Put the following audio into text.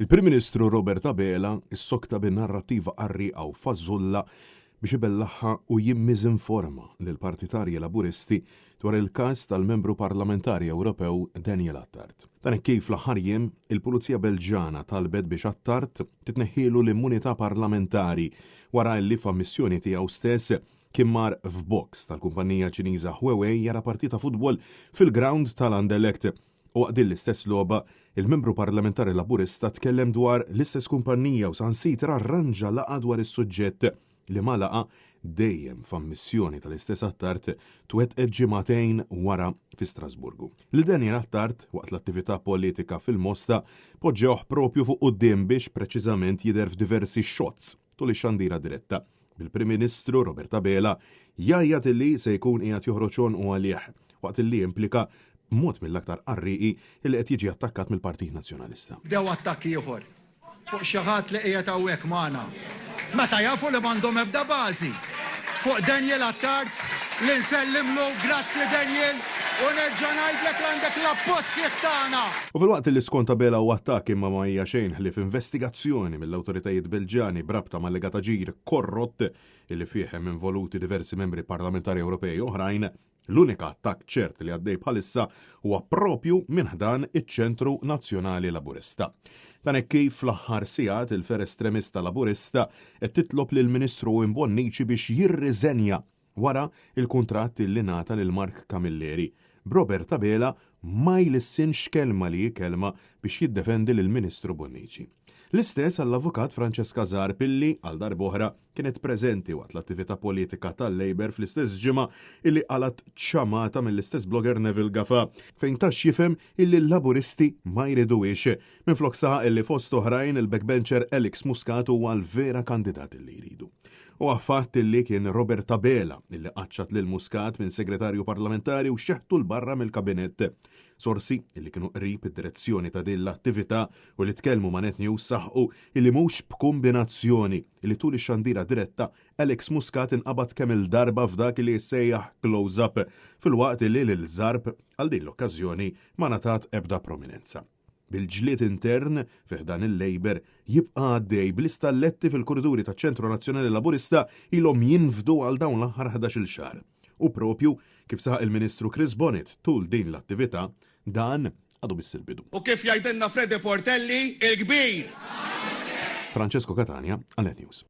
Il-Prim Ministru Robert Abela issokta bin-narrattiva qarrieqa u fażulla biex ibellaħħa u jimmiżinforma lill-partitarji Laburisti dwar il-każ tal-Membru Parlamentari Ewropew Daniel Attard. Dan hekk kif fl-aħħar jiem il-Pulizija Belġjana talbet biex Attard titneħħielu l-immunità parlamentari wara li f'ammissjoni tiegħu stess kien mar f'box tal-kumpanija Ċiniża Huawei jara partita futbol fil-grawnd tal-Anderlecht U waqt din l-istess logħba, il-Membru Parlamentari Laburista tkellem dwar l-istess kumpannija u saħansitra rranġa laqgħa dwar is-suġġett, liema laqgħa, dejjem f'ammissjoni tal-istess Attard, twettqet ġimagħtejn wara fi Strasburgu. Lil Daniel Attard, waqt l-attività politika fil-Mosta, poġġewh propju fuq quddiem biex preċiżament jidher f'diversi shots tul ix-xandira diretta. bil-Prim Ministru Robert Abela jgħajjat illi se jkun qiegħed joħroġ għonqu għalih waqt illi implika b'mod mill-aktar qarrieqi illi qed jiġi attakkat mill-Partit Nazzjonalista. Bdew attakk ieħor fuq xi ħadd li qiegħed hawnhekk magħna meta jafu li m'għandhom ebda bażi fuq Daniel Attard li nsellimlu, grazzi Daniel u nerġa' ngħidlek li għandek l-appoġġ sħiħ tagħna. U filwaqt li skont Abela huwa attakk imma ma hija xejn ħlief investigazzjoni mill-awtoritajiet Belġjani b'rabta ma' allegat aġir korrott illi fih hemm involuti diversi membri parlamentari Ewropej oħrajn, l-unika attakk ċert li għaddej bħalissa huwa proprju minn ħdan iċ-Ċentru Nazzjonali Laburista. Dan hekk kif fl-aħħar sigħat il-fer estremista Laburista qed titlob lill-Ministru Owen Bonnici biex jirriżenja wara l-kuntratt li ngħata lil Mark Camilleri, b'Robert Abela ma jlissinx kelma li hi kelma biex jiddefendi lill-Ministru Bonnici. L-istess għall-Avukat Francesca Zarb illi, għal darb'oħra, kienet preżenti waqt l-attività politika tal-Labour fl-istess ġimgħa illi qalgħet ċamata mill-istess blogger Neville Gafà fejn ta x'jifhem illi l-Laburisti ma jriduhiex. Minflok saħaq illi fost oħrajn il-backbencher Alex Muscat huwa l-vera kandidat illi jridu. Huwa fatt illi kien Robert Abela illi qaċċat lil Muscat minn Segretarju Parlamentari u xeħtu 'l barra mill-Kabinett. Sorsi illi kienu qrib id-direzzjoni ta' din l-attività u li tkellmu ma' Net News saħqu illi mhux b'kumbinazzjoni illi tul ix-xandira diretta Alex Muscat inqabad kemm-il darba f'dak li jissejjaħ close-up filwaqt illi lil Zarb għal din l-okkażjoni ma ngħatat ebda prominenza. Bil-ġlied intern fi ħdan il-Labour jibqa' għaddej bl-istalletti fil-kuriduri taċ-Ċentru Nazzjonali Laburista ilhom jinfdu għal dawn l-aħħar 11-il xahar. U propju, kif saħaq il-Ministru Chris Bonett tul din l-attività, dan għadu biss il-bidu. U kif jgħidilna Freddie Portelli, il-kbir! Francesco Catania għal Net News.